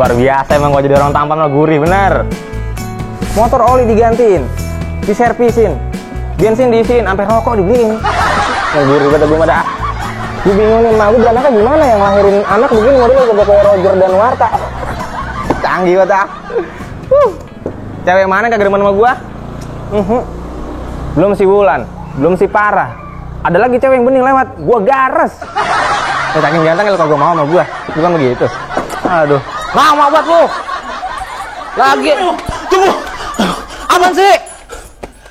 Luar biasa emang gua jadi orang tampan mah, gurih bener. Motor oli digantiin, diservisin, bensin diisiin, sampai rokok dibeliin. Yang gurih banget gua dah. Gua bingung nih, mak gua beranaknya gimana yang lahirin anak begini modelnya kayak Roger dan Warta. Canggih banget ah. Cewek mana kagak demen sama gua? Belum si Wulan, belum si Parah. Ada lagi cewek yang bening lewat, gua gares. Saking ganteng kalau gua mau sama gua, bukan begitu. Aduh. Lama buat lu. Lagi. Tunggu. Apaan sih?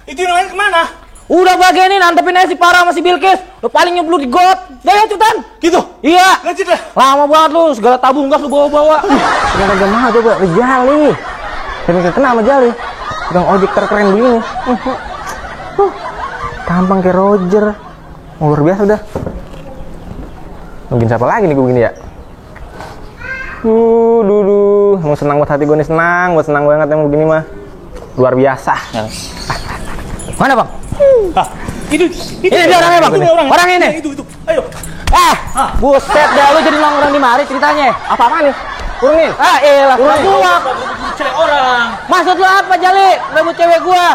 Itu yang lain kemana? Udah bagian ini, nantepin aja si Parah sama si Bilkis. Lu paling nyeblu di got. Udah ya cepetan. Gitu? Iya. Lanjut lah. Lama banget lu, segala tabung gas lu bawa-bawa. Jangan gemah coba, Jali. Saya mikir kenal sama Jali. Tukang ojek terkeren begini. Tampang kayak Roger. Luar biasa udah. Mungkin siapa lagi nih gue begini ya? Mau senang buat hati gue nih, senang banget yang begini mah. Luar biasa. Mana bang? Itu dia orangnya bang. Orang ini. Itu. Ayo. Buset dah lu jadi nongkrong di mari ceritanya. Apa nih? Turunin. Elah, gua. Cewek orang. Maksud lu apa Jali? Rebut cewek gua.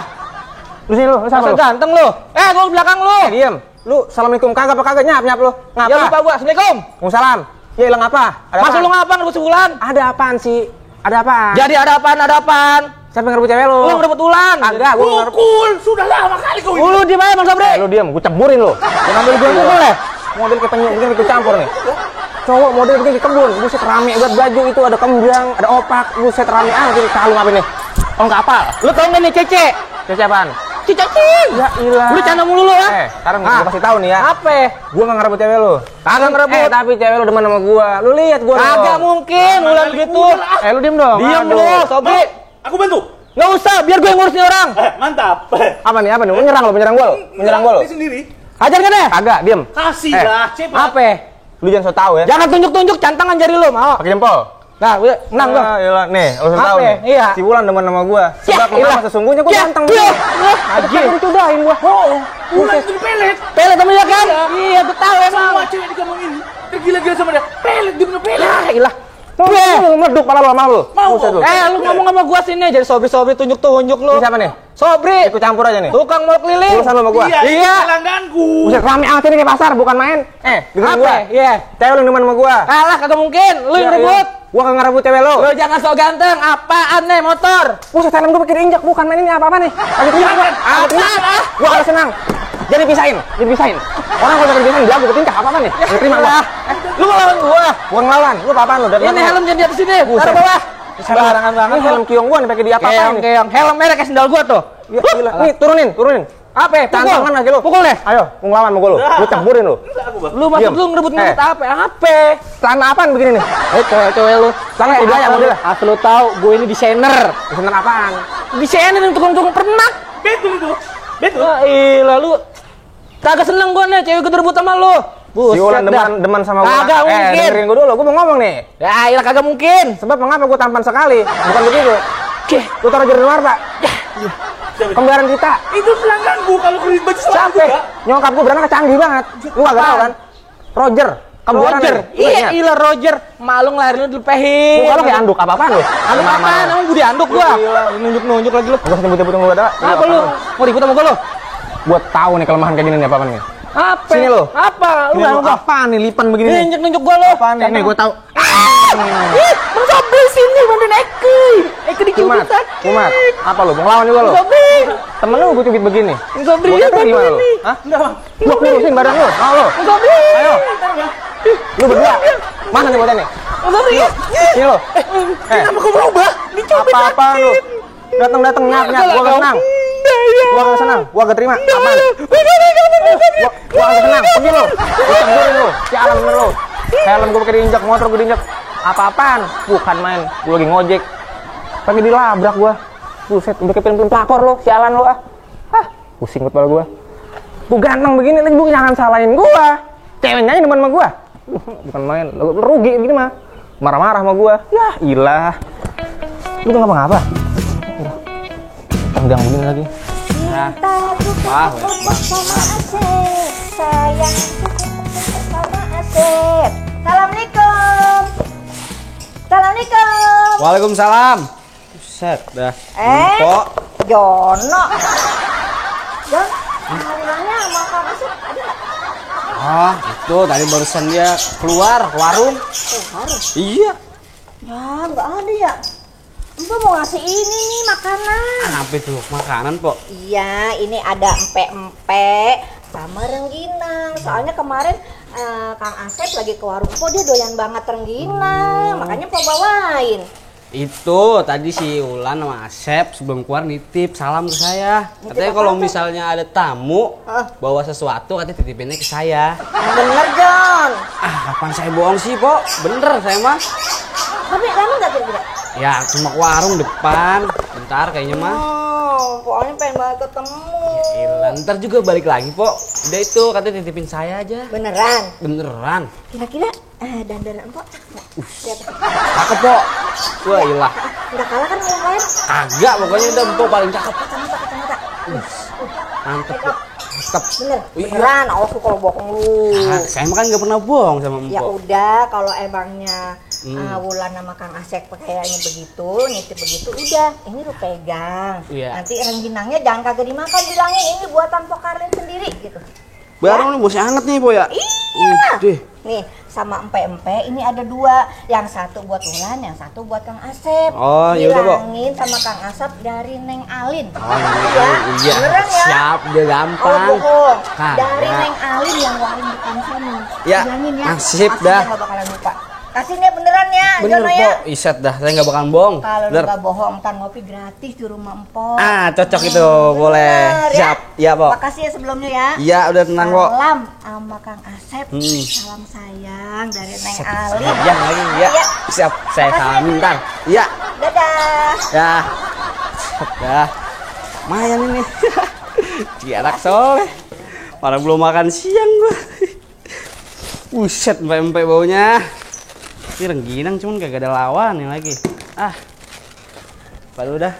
Lu sini lu sama lu. Ganteng lu. Gua belakang lu. Diam. Lu assalamualaikum kagak apa kagak nyap lu. Ngapa? Ya lupa gua. Assalamualaikum. Waalaikumsalam. Ya hilang apa? Maksud lu ngapa ngerebut sebulan? Ada apaan sih? Ada apaan? Jadi ada apaan? Siapa yang ngerebut cewek lu? Lu ngerebut Ulan. Kagak, gua ngerebut. Pukul, sudah lama kali kau ini. Lu di mana Bang Sabri? Lu diam, gua ceburin lu. Jangan ambil gua pukul ya. Model kayak penyu begini ikut campur nih. Cowok model begini di kebun, buset rame buat baju itu ada kembang, ada opak, buset rame aja kalung apa nih? Oh enggak apal. Lu tau enggak nih Cece? Cece apaan? Cicacing. Ya ilah. Lu canda mulu lu ya? Sekarang gua kasih tahu nih ya. Apa? Gua enggak ngerebut cewek lu. Kagak ngerebut. Tapi cewek lu demen sama gua. Lu lihat gua. Kagak mungkin Ulan gitu. Lu diem dong. Diem lu, Sobri. Aku bantu. Enggak usah, biar gue yang ngurus nih orang. Mantap. Apa nih? Menyerang gua lu. Ini sendiri. Hajar kan ya? Kagak, diem. Kasih lah, cepat. Apa? Lu jangan so tau ya. Jangan tunjuk-tunjuk cantangan jari lu, mau. Pakai jempol. Nah, udah, menang gua. Nih, lu tahu nih. Iya. Si Wulan demen sama gua. Sebab memang sesungguhnya gua ganteng. Aji. Kan dicodain gua. Wulan itu pelet. Pelet temen ya kan? Iya, gua tahu emang. Semua cewek di kampung ini tergila-gila sama dia. Pelet, dia bener pelet. Ya, ilah. Lu meleduk pala lu sama lu. Mau. Lu ngomong sama gua sini jadi sobri-sobri tunjuk-tunjuk lu. Ini siapa nih? Sobri. Ikut campur aja nih. Tukang mau keliling. Urusan sama gua. Iya. Pelangganku. Buset rame amat ini kayak pasar, bukan main. Dengerin gua. Iya. Cewek lu demen sama gua. Kalah kagak mungkin. Lu yang rebut. Gua kagak ngerebut cewek lu. Lu jangan sok ganteng. Apaan nih motor? Buset helm gua pakai diinjak, bukan main ini apa-apa nih. Lagi punya gua. Gua harus senang. Jadi pisahin. Orang kalau dipisahin jago ketingkah apa-apa nih. Terima gua. Lu ngelawan gua. Gua ngelawan. Lu apa-apaan lu? Ini helm jadi di atas sini. Taruh bawah. Sembarangan banget. Ini helm kiong gua nih pakai di apa-apain nih. Keong. Helm merek kayak sendal gua tuh. Ya gila. Nih turunin. Apa? Tantangan lagi lu. Pukul deh. Ayo, mau ngelawan sama gua lu. Lu ceburin lu. Lu maksud lu ngerebut apa? Apa? Celana apaan begini nih? Cewek lu. Celana udah ya modelnya. Asal lu tahu, gua ini desainer. Desainer apaan? Desainer untuk pernak. Betul itu. Betul. Ilah lu. Kagak seneng gua nih cewek gue rebut sama lu. Si Ulan demen sama gua. Kagak mungkin. Dengerin gua dulu, gua mau ngomong nih. Ya ilah kagak mungkin. Sebab mengapa gua tampan sekali? Bukan begitu. Lu taruh jadi luar, Pak. Kembaran kita. Itu pelangganku kalau kredit baju sampai nyokap gua beranak canggih banget. Lu kagak tahu kan? Roger. Roger. Iya, ilah Roger. Malu ngelahirin lu dilepehin. Muka lu kayak anduk apa-apaan lu? Anduk apaan? Emang budi anduk gua. Nunjuk-nunjuk lagi lu. Gua sebut-sebut gua ada. Apa lu? Mau ribut sama gua lu? Gua tahu nih kelemahan kayak gini nih apa nih. Apa? Sini lo. Apa? Lu apa nih lipan begini nih? Nunjuk gua lo. Apaan nih? Nih gua tahu. Bang Sobri sini bantuin Eki. Eki dicubit sakit. Kumat. Apa lu? Mau lawan juga lo? Sobri. Temen lu butuh duit begini. Sobri, Gua kata gimana lu? Hah? Enggak, Bang. Gua kurusin badan lu. Mau lu? Sobri. Ayo. Ntar, Bang. Lu berdua. Mana nih buatannya? Sobri. Sini lu. Kenapa kau berubah? Dicubit Apa-apa lu? Datang-datang nyap-nyap, gua gak senang. Gua gak senang, gua gak terima. Apaan? Gua gak senang. Pergi lu. Gua tegurin lu. Sialan bener lu. Helm gua pakai diinjak, motor gua diinjak. Apa-apaan? Bukan main. Gua lagi ngojek. Pagi dilabrak gua. Buset, udah kayak film-film pelakor lu. Sialan lu ah. Hah, pusing kepala gua. Gua ganteng begini lagi, lu jangan salahin gua. Ceweknya demen sama gua. Bukan main. Lu rugi begini mah. Marah-marah sama gua. Ya, ilah. Lu tuh ngapa-ngapa? Tenggang begini lagi. Wah, sama Asep. Sayang sama Asep. Assalamualaikum. Assalamualaikum. Waalaikumsalam. Buset, dah. Empok. Jono. Jon, panggilannya sama Kang Asep ada nggak? Ah, itu tadi barusan dia keluar ke warung. Harus. Iya. Ya, nggak ada ya. Mbak mau ngasih ini nih makanan. Apa itu? Makanan, Pok? Iya, ini ada empek-empek sama rengginang. Soalnya kemarin Kang Asep lagi ke warung Po, dia doyan banget rengginang. Makanya Po bawain. Itu tadi si Ulan sama Asep sebelum keluar nitip salam ke saya. Katanya kalau misalnya ada tamu bawa sesuatu katanya titipinnya ke saya. Bener, Jon. Ah, kapan saya bohong sih, Pok? Bener saya mah. Tapi lama nggak kira-kira? Ya, cuma ke warung depan. Bentar kayaknya mah. Oh, pokoknya pengen banget ketemu. Gila, ntar juga balik lagi, Pok. Udah itu katanya titipin saya aja. Beneran? Beneran. Kira-kira dandanan Empok lihat. Cakep, Pok. Wah, ilah. Nggak kalah kan yang lain? Kagak, pokoknya udah Empok paling cakep. Kacamata. Mantep, Pok. Mantep. Bener? Iya. Beneran? Awas lu kalau bohong lu. Ah, saya mah kan nggak pernah bohong sama Ya Empok. udah, kalau emangnya Wulan sama Kang Asep kayaknya begitu, nitip begitu, udah, ini lu pegang. Iya. Nanti rengginangnya jangan kagak dimakan, bilangnya ini buatan Pok Karlin sendiri gitu. Barang nih masih hangat nih, Po ya. Iya. Udah. Nih, sama empe-empe ini ada dua, yang satu buat Wulan, yang satu buat Kang Asep. Oh, yaudah, Pok. Bilangin sama Kang Asep dari Neng Alin. Oh, iya. Beneran ya? Siap, udah Oh, gampang. bohong. Kagak. Dari Neng Alin yang waring depan sana. Ya, Bilangin ya. nasib Pasti dah. dia nggak bakalan lupa. Kasih nih beneran ya, Bener, Jono ya. Pok. Iset dah, saya nggak bakalan bohong. Kalau lu Bener. nggak bohong, ntar ngopi gratis di rumah Empok. Ah, cocok itu, boleh. Bener, Siap. Iya, Pok. Makasih ya sebelumnya ya. Iya, udah tenang, Pok. Salam sama Kang Asep. Hmm. Salam sayang dari Neng Alin. Yang lagi, ya. Iya. Siap, saya Makasih, salamin ya. ntar. Iya. Dadah. Dah. Dah. Lumayan ini. Si anak soleh. Malah belum makan siang gua. Buset, empe baunya. Ini rengginang cuman gak ada lawan yang lagi. Ah. Baru udah.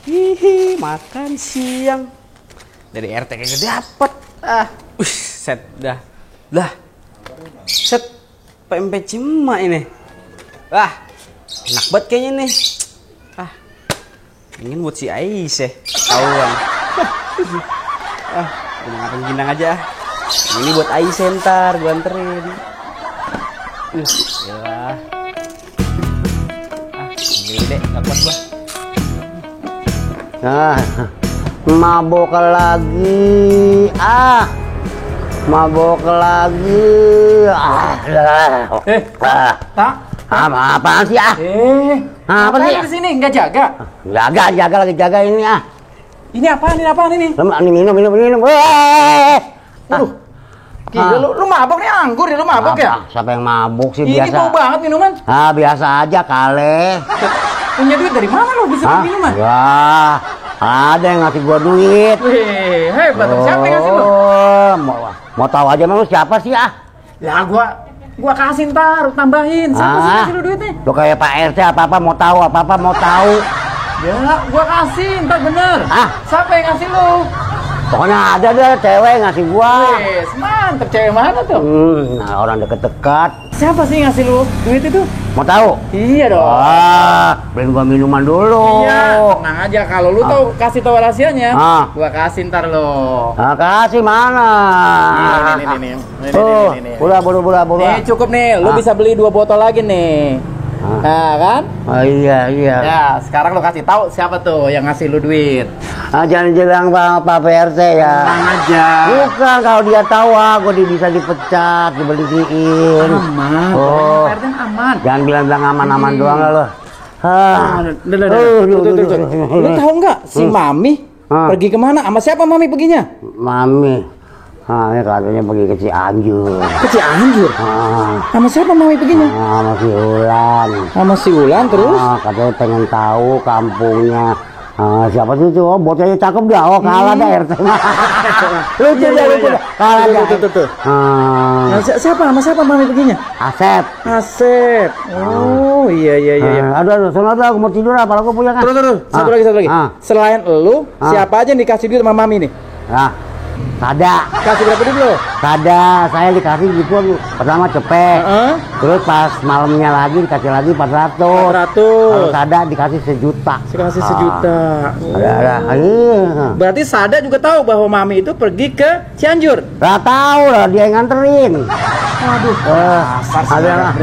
Hihi, makan siang. Dari RT kagak dapet. Ah. Set dah. Lah. Set. Pempe cima ini. Wah. Enak banget kayaknya nih. Ah. Ingin buat si Aisyah. Tauan. Ah, udah makan ginang aja. Ini buat Aisyah ntar gua anterin. Ya. Ah, gini deh, gak kuat gua. Nah, mabok lagi. Mabok lagi. Tak. Apaan sih Apa Apa sih? di sini nggak jaga? Jaga lagi jaga ini Ini apaan ini? Minum. Gila, lu mabok nih, anggur ya, lu mabok ya? Siapa yang mabuk sih Ini biasa? bau banget minuman. Biasa aja kale. Punya duit dari mana lu bisa beli minuman? Ya, ada yang ngasih gua duit. Wih, hebat. Siapa yang ngasih lu? Mau tahu aja emang lu siapa sih Ya gua kasih ntar, tambahin. Siapa sih ngasih lu duitnya? Lu kayak Pak RT apa-apa mau tahu. Ya, gua kasih, ntar bener. Siapa yang ngasih lu? Pokoknya ada deh cewek ngasih gua. Wih, mantep. Cewek mana tuh? Nah orang deket-dekat. Siapa sih yang ngasih lu duit itu? Mau tahu? Iya dong. Beliin gua minuman dulu. Iya, tenang aja. Kalau lu tahu kasih tahu rahasianya, gua kasih ntar lo. Kasih mana? Ini. Tuh, udah. Nih cukup nih, lu bisa beli 2 botol lagi nih. Nah kan? Oh iya. Ya, sekarang lo kasih tahu siapa tuh yang ngasih lu duit. Jangan bilang Pak PRT ya. Tenang aja. Bukan, kalau dia tahu aku bisa dipecat, diberhentiin. Aman. Oh. PRT aman. Jangan bilang aman-aman doang lah lo. Lu tahu nggak si Mami pergi kemana? Sama siapa Mami perginya? Mami. Ini katanya pergi ke Cianjur. Ke Cianjur? Sama siapa Mami perginya? Sama si Ulan. Sama si Ulan terus? Katanya pengen tahu kampungnya. Siapa sih itu? Oh, bocahnya cakep dah. Oh, kalah dah RT. Lucu dah. Kalah dah. Tuh. Nah, sama siapa Mami perginya? Asep. Oh, iya. Aduh, sono aku mau tidur apa? Aku punya kan. Terus. Satu lagi. Selain lu, siapa aja yang dikasih duit sama Mami nih? Sada. Kasih berapa duit lo? Sada, saya dikasih gitu pertama cepet. Terus pas malamnya lagi dikasih lagi 400. Kalau Sada dikasih 1 juta. Dikasih 1 juta. Berarti Sada juga tahu bahwa Mami itu pergi ke Cianjur. Gak tahu lah, dia yang nganterin. Waduh. Ada.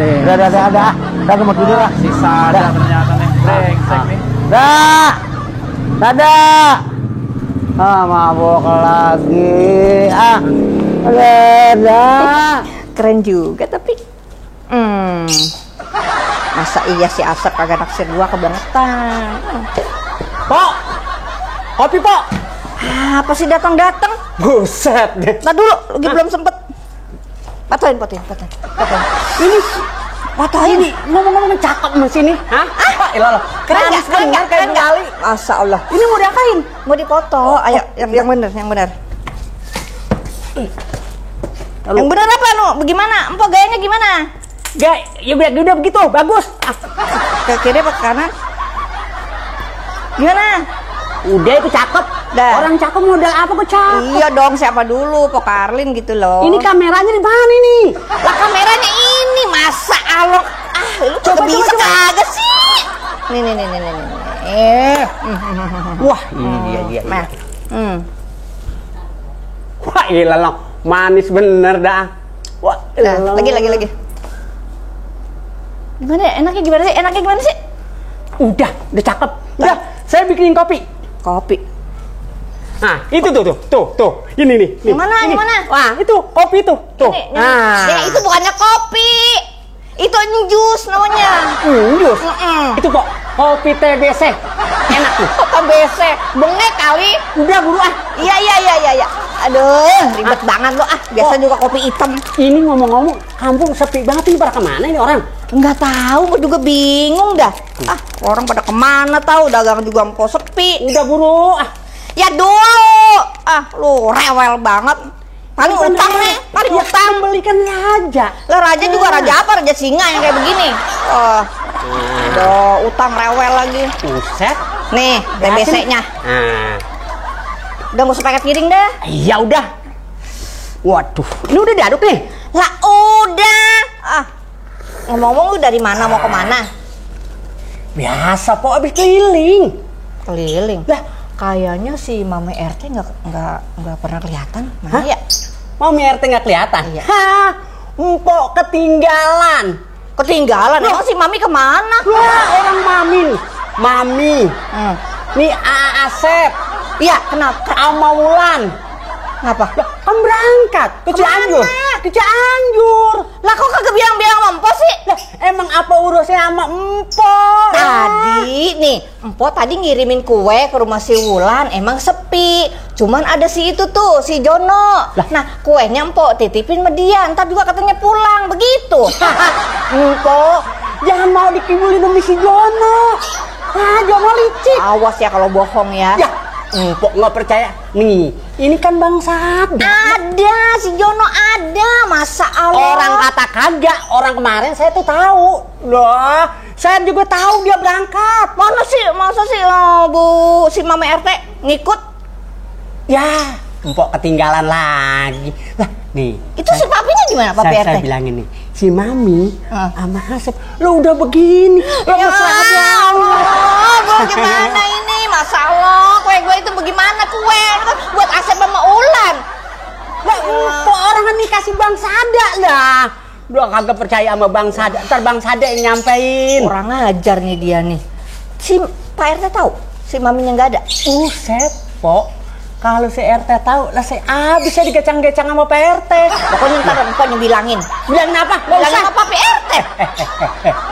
Udah mau tidur lah. Si Sada ternyata nih brengsek nih. Sada. Mabok lagi. Ada. Keren juga tapi masa iya si Asep kagak naksir gua kebangetan. Pok, kopi Pok. Apa sih datang? Buset deh. Nah dulu, lagi belum sempet. Patoin. Ini patoin. Ngomong-ngomong cakep mas ini. Hah? Ilah. Keren nggak? kali. Masa Allah. Ini mau diapain? Mau dipoto. Ayo, yang bener. Yang bener apa nu? Bagaimana? Empok gayanya gimana? Ya udah begitu, bagus. Ke kiri apa ke kanan? Gimana? Udah itu cakep. Dah. Orang cakep modal apa kok cakep? Iya dong, siapa dulu? Pok Karlin gitu loh. Ini kameranya di mana ini? Lah kameranya ini, masa alok. Lu coba bisa kagak sih? Nih. Wah, iya. Nah. Wah, ilah loh. Manis bener dah. Wah, Nah, lagi. Enaknya gimana sih? Udah cakep. Udah, saya bikinin kopi. Nah, itu tuh. Ini nih. Yang mana? Wah, itu kopi tuh. Tuh. Ini. Itu bukannya kopi. Itu jus namanya. Jus. Itu kok kopi TBC. Enak tuh. TBC. Bengek kali. Udah buru ah. Iya. Aduh, ribet banget lo ah. Biasa juga kopi hitam. Ini ngomong-ngomong, kampung sepi banget ini, pada kemana ini orang? Nggak tahu, gue juga bingung dah. Orang pada kemana tahu, dagang juga empok sepi. Udah buru ah. Ya dulu. Lu rewel banget. Paling utang nih, paling utang. Belikan raja. Lah raja juga raja apa? Raja singa yang kayak begini. Aduh, utang rewel lagi. Buset. Nih, TBC-nya. Udah mau pakai piring dah. Ya udah. Waduh, ini udah diaduk nih. Lah udah. Ngomong-ngomong lu dari mana mau kemana? Biasa Pok, habis keliling. Lah, kayaknya si Mami RT nggak pernah kelihatan. Mana ya? Mami RT nggak kelihatan? Iya. Empok ketinggalan. Emang si Mami kemana? Wah, orang Mami. Nih Asep. Iya, kenapa? Sama Wulan. Kenapa? Kan berangkat ke Cianjur. Ke Cianjur. Lah kok kagak bilang-bilang sama Empok sih? Lah, emang apa urusnya sama Empok? Empok tadi ngirimin kue ke rumah si Wulan, emang sepi. Cuman ada si itu tuh, si Jono. Nah, kuenya Empok titipin sama dia, ntar juga katanya pulang, begitu. Empok, jangan mau dikibulin demi si Jono. Jono licik. Awas ya kalau bohong ya. Empok nggak percaya. Nih, ini kan Bang Sada. Ada, si Jono ada. Masa Allah. Orang kata kagak. Orang kemarin saya tuh tahu. Loh, saya juga tahu dia berangkat. Masa sih si Mama RT ngikut? Ya, Empok ketinggalan lagi. Lah, nih. Itu si papinya gimana, Papi RT? Saya bilangin nih, si Mami sama Asep, lo udah begini. Lo ya Allah, gue gimana ini? Masa Allah, kue gue itu bagaimana kue? Buat Asep sama Ulan. Lah, Empok orang kan dikasih Bang Sada lah. Gua kagak percaya sama Bang Sada. Ntar Bang Sada yang nyampein. Orang ajar nih dia nih. Si Pak RT tahu si maminya nggak ada. Set, Pok. Kalau si RT tahu, lah saya abis saya digecang-gecang sama Pak RT. Pokoknya ntar pokoknya bilangin. Bilangin apa? Bilangin apa Pak RT?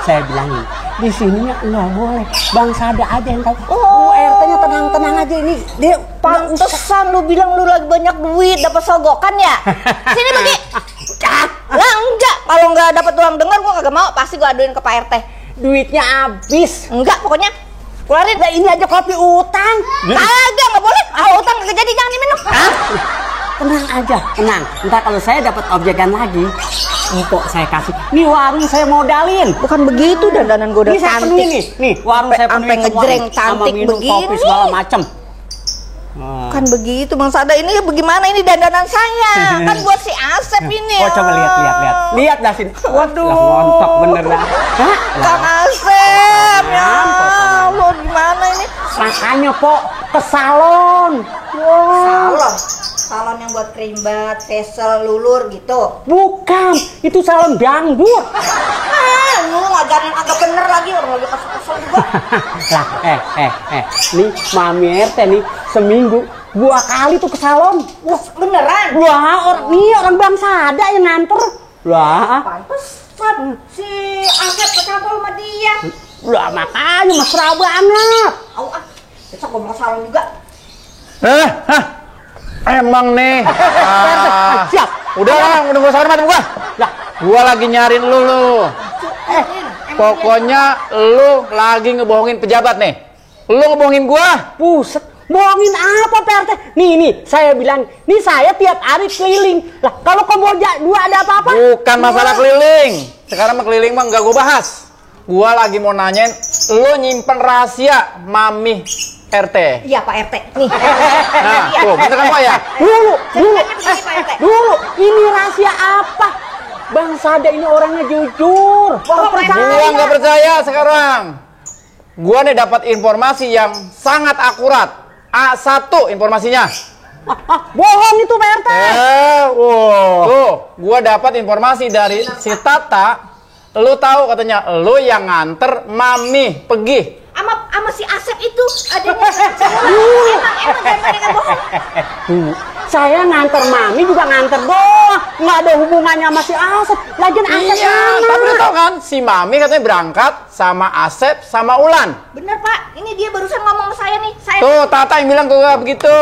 Saya bilangin, di sini nggak boleh. Bang Sada aja yang tahu. Oh, RT-nya tenang-tenang aja ini. Dia Pantesan lu bilang lu lagi banyak duit dapat sogokan ya? Sini pergi. Lah enggak, kalau nggak dapat uang dengar gua kagak mau, pasti gua aduin ke Pak RT. duitnya habis. Enggak, pokoknya keluarin. Nah, ini aja kopi utang. Kagak, nggak boleh. Ah, utang nggak jadi, jangan diminum. Hah? Tenang aja, tenang. Ntar kalau saya dapat objekan lagi, empok saya kasih. Nih warung saya modalin. Bukan begitu, dandanan gua udah Ini saya cantik. penuhin nih warung saya Sampai penuhin ngejreng semua. cantik Sama minum begini. kopi segala macem. Kan begitu Bang Sada, ini bagaimana ini dandanan saya? Kan buat si Asep ini. Oh, coba lihat. Lihat dah sini. Waduh. Lah, montok bener dah. Hah? Kang Asep, ya Allah, gimana ini? Makanya, Pok, ke salon. Salon? Salon yang buat krimbat, facial, lulur gitu? Bukan, itu salon dangdut. Lu ngajarin agak bener lagi, orang lagi kesel-kesel juga. Lah, nih Mami RT nih seminggu 2 kali tuh ke salon. Wah, beneran? Wah, orang Bang Sada yang nganter. Lah, Pantesan si Asep ketangkol sama dia. lah makanya mesra banget. Au ah, besok gua mau salon juga. Emang nih. Siap. Udah lah, udah gak usah hormat gua. Lah, Gua lagi nyariin lu. Pokoknya lu lagi ngebohongin pejabat nih. Lu ngebohongin gua. buset. Bohongin apa PRT? Nih, saya bilang, nih saya tiap hari keliling. Lah, kalau Kamboja 2 ada apa-apa? Bukan masalah keliling. Sekarang mah keliling mah nggak gua bahas. Gua lagi mau nanyain, lu nyimpen rahasia Mami RT. Iya Pak RT. Nih. Nah, tuh, bener kan Pak ya? Dulu. Pak RT. Dulu, ini rahasia apa? Bang Sada ini orangnya jujur. Bohong, Gua nggak percaya sekarang. Gua nih dapat informasi yang sangat akurat. A1 informasinya. Bohong itu Pak RT. Tuh, gua dapat informasi dari si Tata. Lu tahu katanya, lu yang nganter Mami pergi. Ama si Asep itu adanya emang dengan bohong. Saya nganter Mami juga nganter doang. Nggak ada hubungannya sama si Asep. Lagian Asep Iya, mana? tapi lu tahu kan, si Mami katanya berangkat sama Asep sama Ulan. Bener Pak, ini dia barusan ngomong sama saya nih. Saya Tuh, Tata yang bilang tuh begitu.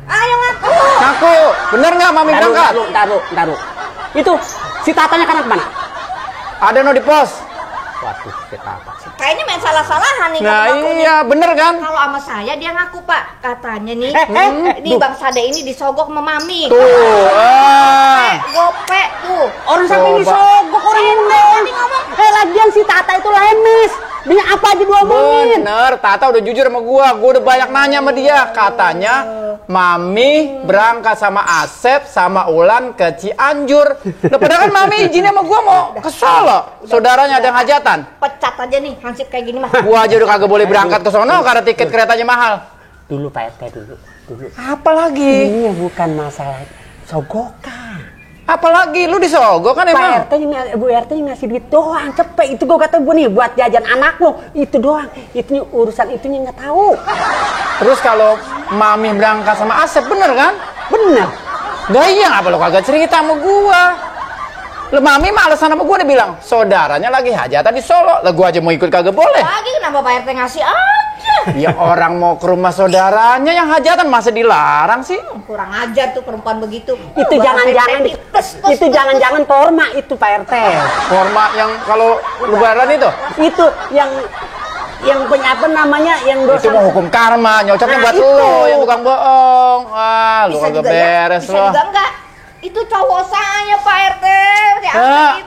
ayo ngaku. Ngaku, bener nggak Mami berangkat? Taruh. Itu si Tatanya kan kemana? Ada no di pos. Waduh, si Tata. Kayaknya main salah-salahan nih. Nah ngakunya. iya, bener kan? Kalau sama saya dia ngaku Pak, katanya nih, di Duh. Bang Sada ini disogok sama Mami. Tuh, Gope tuh. Orang sampai ini Coba. sogok orang yang Tadi ngomong. lagian si Tata itu lemes. Dia apa aja diomongin. bener. Tata udah jujur sama gua udah banyak nanya sama dia. Katanya Mami berangkat sama Asep sama Ulan ke Cianjur. Nah, padahal kan Mami izinnya sama gua mau ke Solo. Saudaranya ada yang hajatan. Pecat aja nih hansip kayak gini mah. Gua aja udah kagak boleh berangkat ke sono karena tiket keretanya mahal. Dulu Pak RT dulu. Apalagi? Ini bukan masalah sogokan. Apalagi lu disogok kan emang? Pak RT Bu RT ngasih duit doang, cepet itu gua kata gua nih buat jajan anak lo itu doang, itu urusan itunya nggak tahu. Terus kalau Mami berangkat sama Asep bener kan? Bener. Gak iya, apa lo kagak cerita sama gua? Lo Mami mah alasan sama gua dia bilang saudaranya lagi hajatan di Solo. Lah gua aja mau ikut kagak boleh. Lagi kenapa Pak RT ngasih aja? Ya orang mau ke rumah saudaranya yang hajatan masa dilarang sih? Kurang ajar tuh perempuan begitu. Itu jangan-jangan itu jangan-jangan torma itu Pak RT. Forma yang kalau lebaran itu? Itu yang punya apa namanya yang dosa. Itu mau hukum karma, nyocoknya Nah, buat itu. lo yang bukan bohong. Wah, lu Bisa kagak juga ya? beres Bisa lo. juga enggak? Itu cowok saya Pak RT. Si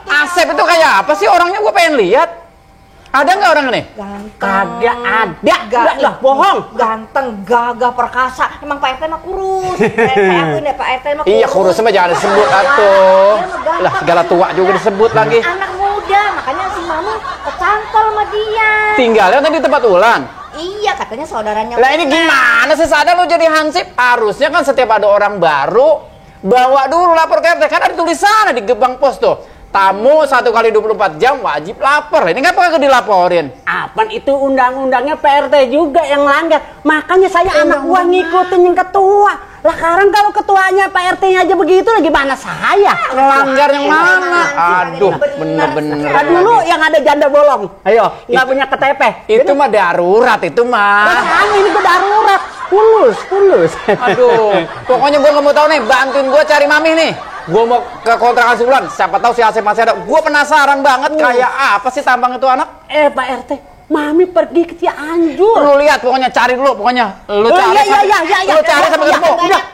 Asep itu kayak apa sih orangnya? Gua pengen lihat. Ada nggak orang ini? ganteng. Kagak ada. Gak Lah, bohong. Ganteng, gagah, perkasa. Emang Pak RT mah kurus. Saya akuin deh Pak RT mah kurus. Iya kurus mah jangan disebut atuh. Dia mah ganteng. Lah segala tua juga disebut lagi. Anak muda, makanya si Mami kecantol sama dia. Tinggalnya tadi di tempat Ulan. Iya, katanya saudaranya. Lah ini gimana sih sadar lu jadi hansip? Harusnya kan setiap ada orang baru bawa dulu lapor ke RT. Kan ada tulisannya di gerbang pos tuh. tamu 1 kali 24 jam wajib lapor. Ini ngapa kagak dilaporin? Apaan itu undang-undangnya PRT juga yang langgar. Makanya saya anak gua ngikutin yang ketua. Lah sekarang kalau ketuanya PRT-nya aja begitu, gimana saya? Ngelanggar yang mana? Aduh, bener-bener. Kan dulu yang ada janda bolong. Ayo, nggak punya KTP. Itu mah darurat itu mah. Sekarang ini gua darurat. Fulus. Aduh, pokoknya gua nggak mau tahu nih, bantuin gua cari mami nih. Gua mau ke kontrakan sebulan, siapa tahu si Asep masih ada. Gua penasaran banget kayak apa sih tampang itu anak? Pak RT, Mami pergi ke Cianjur. Lu lihat pokoknya cari dulu pokoknya. Lu cari Iya. Lu cari sampai ketemu.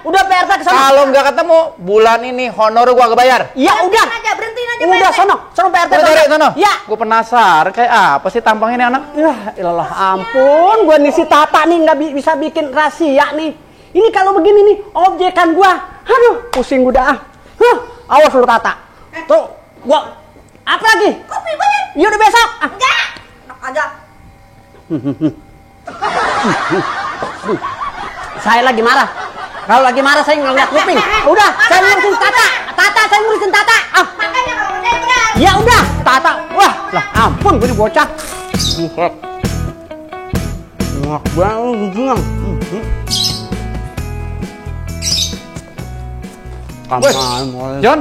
Udah Pak RT kesana. Kalau nggak ketemu, bulan ini honor gua gak bayar. Ya udah. Berhentiin aja Udah sono Pak RT. Cari sono. Ya. Gua penasaran kayak apa sih tampang ini anak? Ya ilah ampun, gua nih si Tata nih nggak bisa bikin rahasia nih. Ini kalau begini nih objekan gua. Aduh, pusing gua dah. Awas lu Tata. Tuh, gua apa lagi? Kopi banyak. Ya udah besok. Enggak. Agak. Saya lagi marah. Kalau lagi marah saya ngeliat kuping. Udah, saya ngurusin Tata. Saya ngurusin Tata. Makanya kalau udah benar. Ya udah, Tata. Wah, lah ampun gue bocah. Muak banget. John.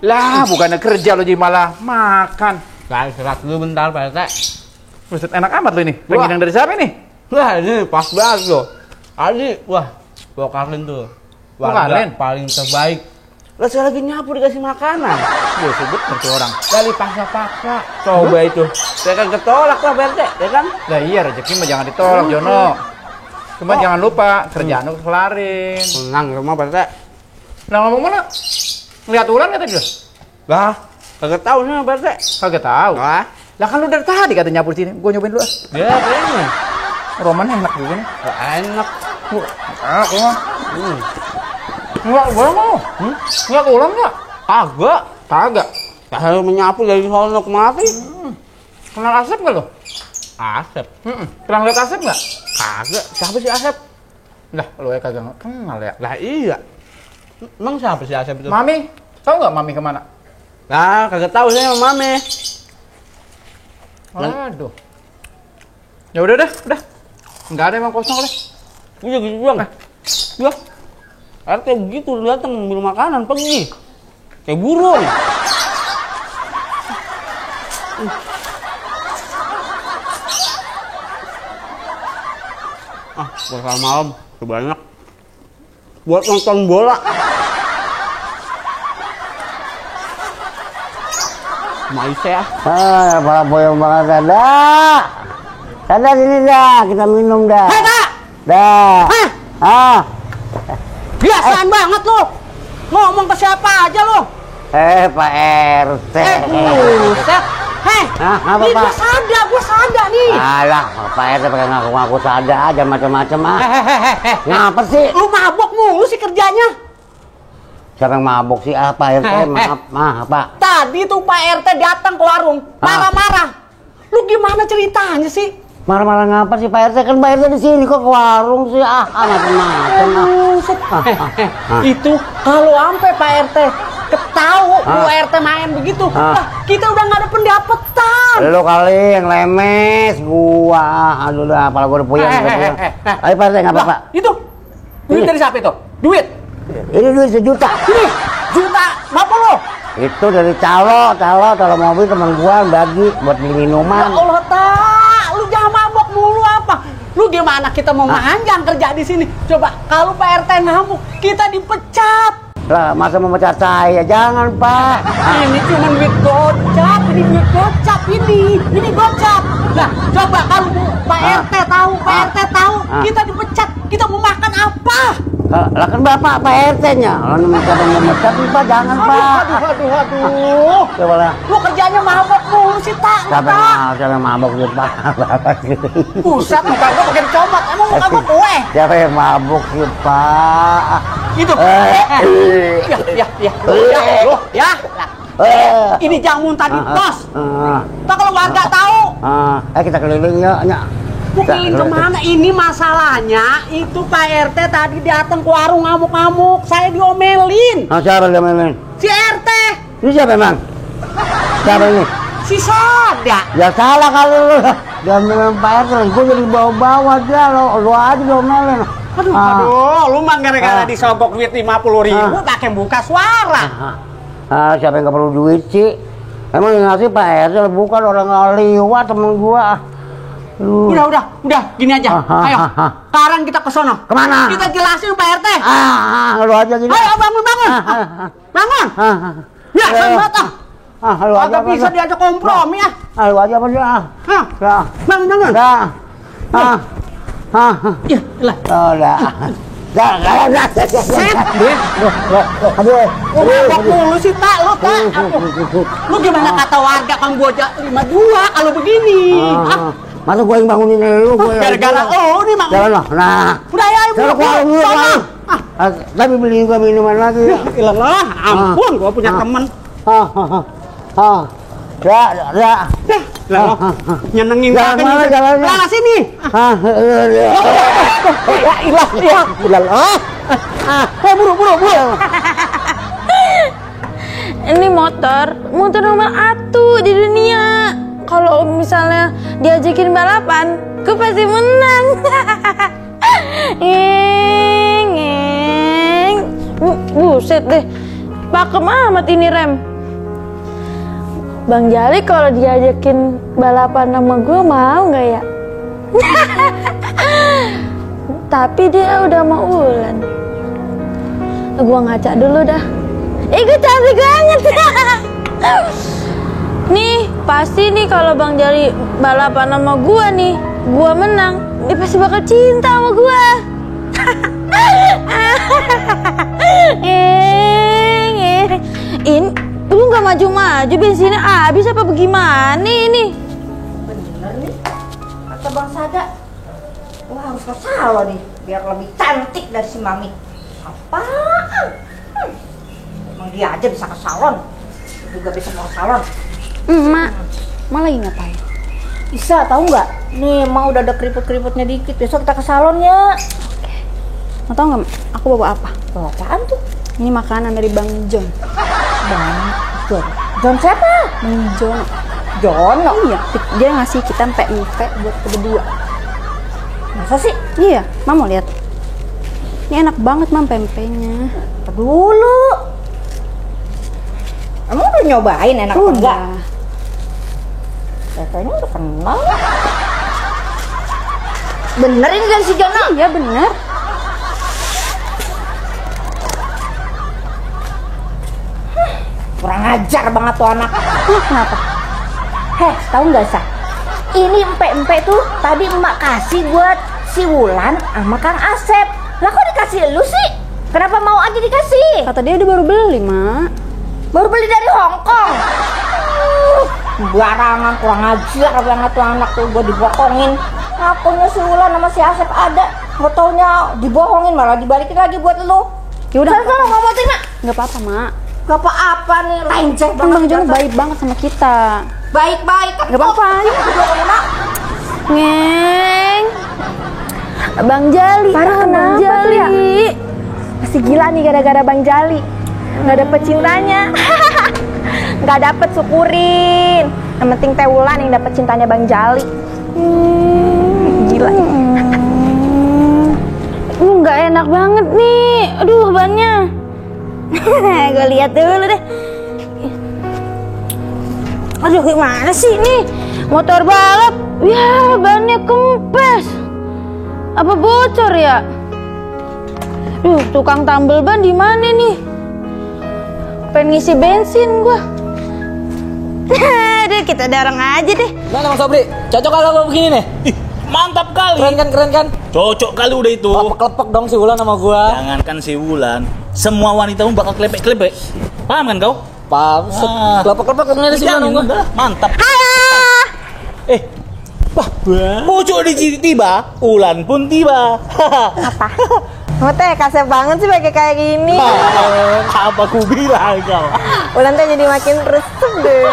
Lah, bukannya kerja lo jadi malah makan. Saya istirahat dulu bentar, Pak RT. Buset, enak amat lo ini. Pengen yang dari siapa ini? Wah, ini pas banget loh. Adi, wah, Karlin tuh. Karlin? Paling terbaik. Lah saya lagi nyapu dikasih makanan. Gue sebut seperti orang. Kali paksa-paksa. Coba itu. Saya kan ketolak lah, Pak RT, ya kan? Lah iya, rezeki mah jangan ditolak, Jono. Cuma jangan lupa, kerjaan lu kelarin. Menang rumah, Pak RT. Lah ngomong mana? Lihat ulan kata dia? Lah, kagak tahu nih, Pak RT. Kagak tahu. Wah, Lah kan lu dari tadi kata nyapu sini. Gue nyobain dulu. ya kayaknya. Roman enak juga nih. Gak enak. Enak ya. Enggak, gue mau. Lihat ulan enggak? Kagak. Kagak. Saya menyapu dari sono kemari. Kenal Asep nggak lo? Asep. Pernah lihat Asep nggak? Kagak. Siapa sih Asep? Lah, lo ya kagak kenal ya. Lah iya. Emang siapa sih Asep itu? Mami, tahu nggak Mami kemana? Lah, kagak tahu saya sama Mame. Waduh. Ya udah. Nggak ada emang kosong deh. Iya gitu doang. Ya. RT begitu datang ngambil makanan pergi. Kayak burung. Buat malam sebanyak buat nonton bola. Maisha. Kepala boyong banget dah. Dah sini dah, kita minum dah. Hei, Kak! Dah. Biasaan banget lo. Ngomong ke siapa aja lo. Pak RT. Buset. Hei, apa, ini Pak? gua sadar nih. Alah, Pak RT pakai ngaku-ngaku sadar aja macam-macam ah. Ngapa sih? Lu mabok mulu sih kerjanya. Siapa yang mabuk sih? Pak RT, maaf, Pak. Tadi tuh Pak RT datang ke warung, marah-marah. Lu gimana ceritanya sih? Marah-marah ngapa sih Pak RT? Kan Pak RT di sini kok ke warung sih? Macam-macam. Itu kalau sampai Pak RT ketahu Bu RT main begitu, kita udah nggak ada pendapatan. Lu kali yang lemes, gua. Aduh dah, kepala gua udah puyeng. Ayo Pak RT, nggak apa-apa. Itu duit dari siapa itu? Duit? Ini duit 1 juta. Ini juta, ngapa lo? Itu dari calo mobil teman gua bagi buat beli minuman. Ya Allah, tak, lu jangan mabok mulu apa? Lu gimana kita mau manjang kerja di sini? Coba kalau Pak RT ngamuk, kita dipecat. Lah, masa mau mecat saya? Jangan, Pak. Ini cuma duit gocap, ini gocap. Nah, coba kalau Pak RT tahu, kita dipecat, kita mau makan apa? Lah kan Bapak Pak RT-nya. Kalau mau mecat, Pak, jangan, Pak. Aduh. Coba lah. Lu kerjanya mabok mulu sih, tak? Siapa yang mabuk sih, Pak? Buset, muka gua pakai dicomot. Emang muka gua kue? Siapa yang mabuk sih, Pak? Itu. Ya. Ini jamun tadi, bos. Tak kalau warga tahu. Kita keliling yuk. Mau keliling kemana? Ini masalahnya, itu Pak RT tadi datang ke warung ngamuk-ngamuk. Saya diomelin. Siapa yang diomelin? Si RT. Ini siapa emang? Siapa ini? Si Sada. Ya salah kali lu. Jangan bilang Pak RT, gue jadi bawa-bawa aja lo aja domelin. Aduh, lu mah gara-gara disogok duit 50.000 pakai buka suara. Siapa yang gak perlu duit sih? Emang yang ngasih Pak RT bukan orang liwat temen gua. Udah, gini aja. Ayo, sekarang kita ke sono. Kemana? Kita jelasin Pak RT. Lu aja gini. Ayo bangun. Bangun. Ya, sangat lu aja bisa diajak kompromi ya. Lu aja apa dia? Bangun. Ya, lah. Udah. Aduh. Lu sih, Pak, lu, Pak. Lu gimana kata warga Kang Boja 52 kalau begini? Masa gue yang bangunin lu? Gara-gara nih, Mang. Jalan lah. Nah. Udah ya, Ibu. Tapi beli gua minuman lagi. Ilah, ampun, gua punya teman. Ya. Nyenengin Jalan mana jalannya? Lah sini. Buru. Ini motor nomor 1 di dunia. Kalau misalnya diajakin balapan, gue pasti menang. Buset deh, pakem amat ini rem. Bang Jali kalau diajakin balapan sama gue mau nggak ya? Tapi dia udah mau Ulan. Gue ngaca dulu dah. Gue cantik banget. Nih, pasti nih kalau Bang Jali balapan sama gue nih, gue menang, dia pasti bakal cinta sama gue. Ini lu nggak maju-maju, bensinnya habis apa bagaimana ini? Bener nih, kata Bang Sada. Wah, harus ke salon nih, biar lebih cantik dari si Mami. Apaan? Emang dia aja bisa ke salon, juga bisa mau ke salon. Emak, lagi ngapain? Bisa, tahu nggak? Nih, Mak udah ada keriput-keriputnya dikit. Besok kita ke salon ya. Mau tau nggak? Aku bawa apa? Bawa apaan tuh? Ini makanan dari Bang John. Bang John. John siapa? Bang John. John? Iya, dia ngasih kita pempek buat berdua. Masa sih? Iya, Mam mau lihat. Ini enak banget Mam pempeknya. Dulu. Emang udah nyobain enak apa enggak? Kayaknya udah kenal. Bener ini dari si Jono? Iya bener. Kurang ajar banget tuh anak. Kenapa? Tahu nggak Sa? Ini empe-empe tuh tadi emak kasih buat si Wulan sama Kang Asep. Lah kok dikasih lu sih? Kenapa mau aja dikasih? Kata dia udah baru beli, Mak. Baru beli dari Hong Kong. Barangan, kurang ajar banget tuh anak tuh, gue dibohongin. Akunnya si Wulan sama si Asep ada, nggak taunya dibohongin malah dibalikin lagi buat lu. Ya udah. Sana nggak mau terima. Nggak apa-apa, Mak. Gak apa-apa nih, lenceh Kan banget. Bang John baik banget sama kita. Baik-baik kan. Nggak apa-apa. Ngeng. Bang Jali. Parah, Bang kenapa tuh ya? Jali. Masih gila nih gara-gara Bang Jali. Nggak dapet cintanya. Nggak dapet, syukurin. Yang penting Teh Wulan yang dapet cintanya Bang Jali. Gila. Nggak enak banget nih. Aduh, bannya. Gue lihat dulu deh. Aduh, gimana sih nih motor balap? Ya, bannya kempes. Apa bocor ya? Duh, tukang tambal ban di mana nih? Pengen ngisi bensin gua. Aduh, kita dorong aja deh. Gimana Mas Sobri? Cocok kalau begini nih? Mantap kali. Keren kan? Cocok kali udah itu. Lepek-lepek dong si Wulan sama gua. Jangankan si Wulan, semua wanita pun bakal klepek-klepek. Paham kan kau? Paham. Lepek-lepek kemana sih Jangan, gua? udah, mantap. Wah, pucuk tiba, Wulan pun tiba. Apa? Kamu teh kasep banget sih pakai kayak gini. Apa ku bilang kau? Ulan teh jadi makin resep deh.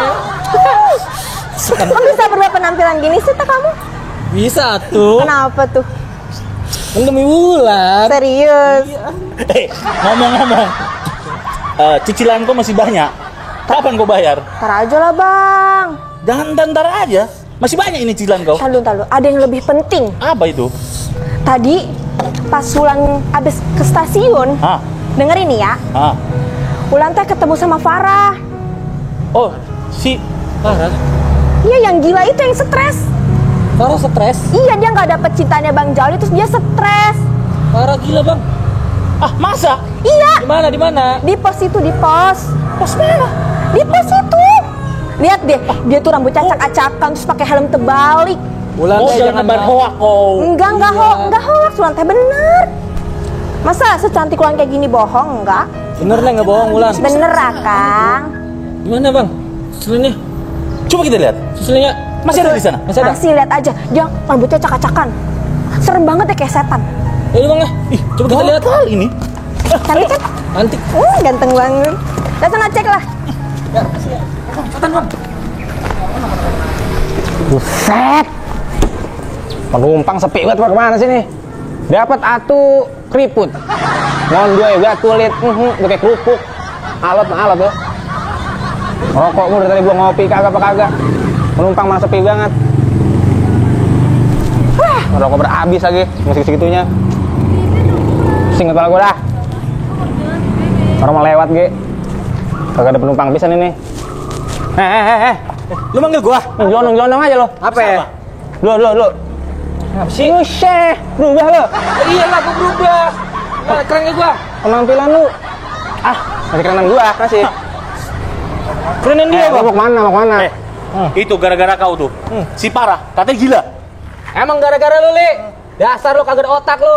Kok bisa berubah penampilan gini sih tak kamu? Bisa tuh. Kenapa tuh? Kan demi Wulan. Serius? Ngomong-ngomong, cicilan kau masih banyak. Kapan kau bayar? Ntar aja lah bang. Jangan ntar aja. Masih banyak ini cicilan kau. Tahu. Ada yang lebih penting. Apa itu? Tadi pas Wulan abis ke stasiun, denger ini ya. Wulan teh ketemu sama Farah. Oh, si Farah? Iya, yang gila itu yang stres. Farah stres? Iya, dia nggak dapet cintanya Bang Jali, terus dia stres. Farah gila bang. Ah, masa? Iya. Di mana? Di pos itu, di pos. Pos mana? Di pos itu. Lihat deh, dia tuh rambut acak-acakan terus pakai helm terbalik. Wulan jangan nebar hoak kau. Enggak hoax, Wulan teh bener. Masa secantik Wulan kayak gini bohong? Enggak. Bener nggak bohong Wulan? Bener Kang. Gimana bang? Susulinnya? Coba kita lihat. Susulinnya masih ada di sana? Masih, lihat aja. Dia rambutnya acak-acakan. Serem banget ya, kayak setan. Ini bang ya? Ih, coba kita lihat. Ini. Cantik kan? Cantik. Ganteng banget. Datang cek lah. Ya, kasih ya. Cepetan bang. Buset. Penumpang sepi banget Pak, kemana sih nih? Dapat atu keriput. Ngondoy gak tulit, pakai kerupuk. Alat tuh. Rokok mulu dari tadi gua ngopi kagak apa kagak. Penumpang malah sepi banget. Rokok berhabis lagi, musik segitunya. Pusing kepala gua dah. Orang mau lewat ge. Kagak ada penumpang pisan ini. Lu manggil gua? Jelonong aja lo. Apa ya? Lu. Apa sih? Buset, berubah lo. Iya lah, gua berubah. Kerennya gua. Penampilan lu. Masih kerenan gua, kasih. Kerenan dia Mau kemana? Itu gara-gara kau tuh. Si Farah, katanya gila. Emang gara-gara lu, Li. Dasar lu kagak ada otak lu.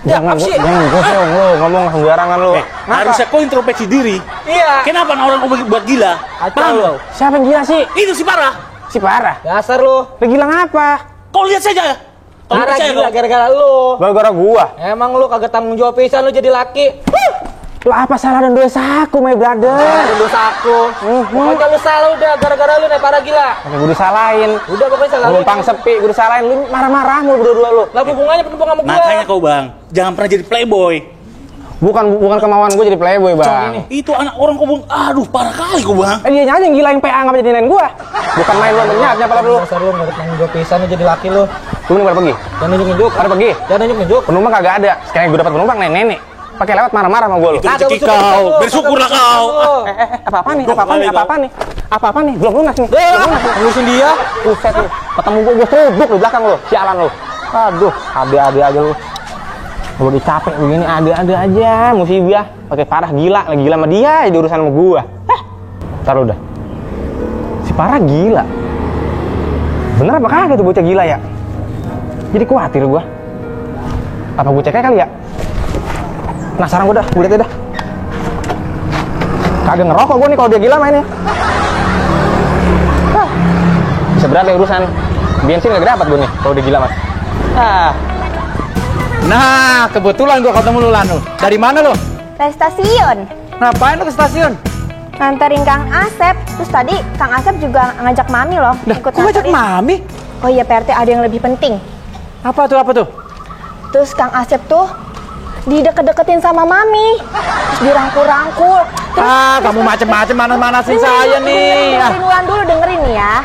Jangan gosong lu, ngomong sembarangan lu. Harusnya kau introspeksi diri. Iya. Kenapa orang kau buat gila? Paham lu? Siapa yang gila sih? Itu si Farah. Si Farah. Dasar lu. Gila ngapa? Kau lihat saja. Farah gila gara-gara lu. Gara-gara gua. Emang lu kagak tanggung jawab pisan lu jadi laki. Lu apa salah dan dosa aku, my brother? Ada dosa aku. Pokoknya lu salah udah gara-gara lu naik Farah gila. Gua disalahin. Udah pokoknya salah lu. Penumpang sepi, gua disalahin. Lu marah-marah mulu berdua lu. Lah hubungannya penumpang sama gua. Makanya kau bang, jangan pernah jadi playboy. Bukan kemauan gua jadi playboy, Bang. Itu anak orang kau bang, aduh parah kali kau bang. Dia aja yang gila yang PA ngapa jadiin gua. Bukan main lu nyap lu. Dasar lu enggak tanggung jawab pisan lu jadi laki lu. Lu pada pergi. Jangan nunjuk-nunjuk. Pada pergi. Jangan nunjuk-nunjuk. Penumpang kagak ada. Sekarang gua dapat penumpang nenek. Pakai lewat marah-marah sama gua lu. Itu rezeki kau, bersyukurlah kau. Apa-apa nih? Belum lunas nih. Ngurusin dia. Buset lu. Ketemu gua trubuk di belakang lu. Sialan lu. Aduh, ade-ade aja lu. Gua udah capek begini, ade-ade aja, musibah. Pakai Farah gila, lagi gila sama dia, jadi urusan sama gua. Entar udah. Si Farah gila. Bener apa kagak tuh bocah gila ya? Jadi khawatir gua. Apa gua cek kali ya? Penasaran gua liat dah. Kagak ngerokok gua nih kalau dia gila mainnya. Bisa berat ya urusan. Bensin gak dapat gua nih kalau dia gila mas. Nah, kebetulan gua ketemu lu Lanu. Dari mana lu? Dari stasiun. Ngapain lu ke stasiun? Nganterin Kang Asep. Terus tadi Kang Asep juga ngajak Mami loh. Kok ngajak Mami? Oh iya PRT, ada yang lebih penting. Apa tuh? Terus Kang Asep tuh dideket-deketin sama Mami. Terus dirangkul-rangkul. Kamu macem-macem mana-manasin saya nih. Dengerin Wulan dulu, dengerin nih ya.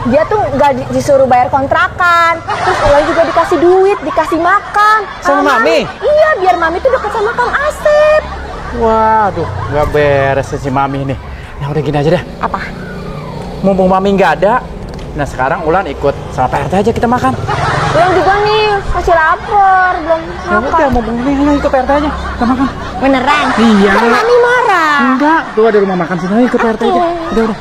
Dia tuh nggak disuruh bayar kontrakan. Terus Wulan juga dikasih duit, dikasih makan. Sama Mami? Iya, biar Mami tuh deket sama Kang Asep. Waduh, nggak beres si Mami ini. Yang udah gini aja deh. Apa? Mumpung Mami nggak ada, nah sekarang Ulan ikut sama PRT aja kita makan. Wulan juga nih, masih lapar, belum Ya makan. udah, mumpung ini ikut PRT aja, kita makan. Beneran? Iya. Kan Mami marah. Enggak, tuh ada rumah makan sini, ikut PRT aja. Udah.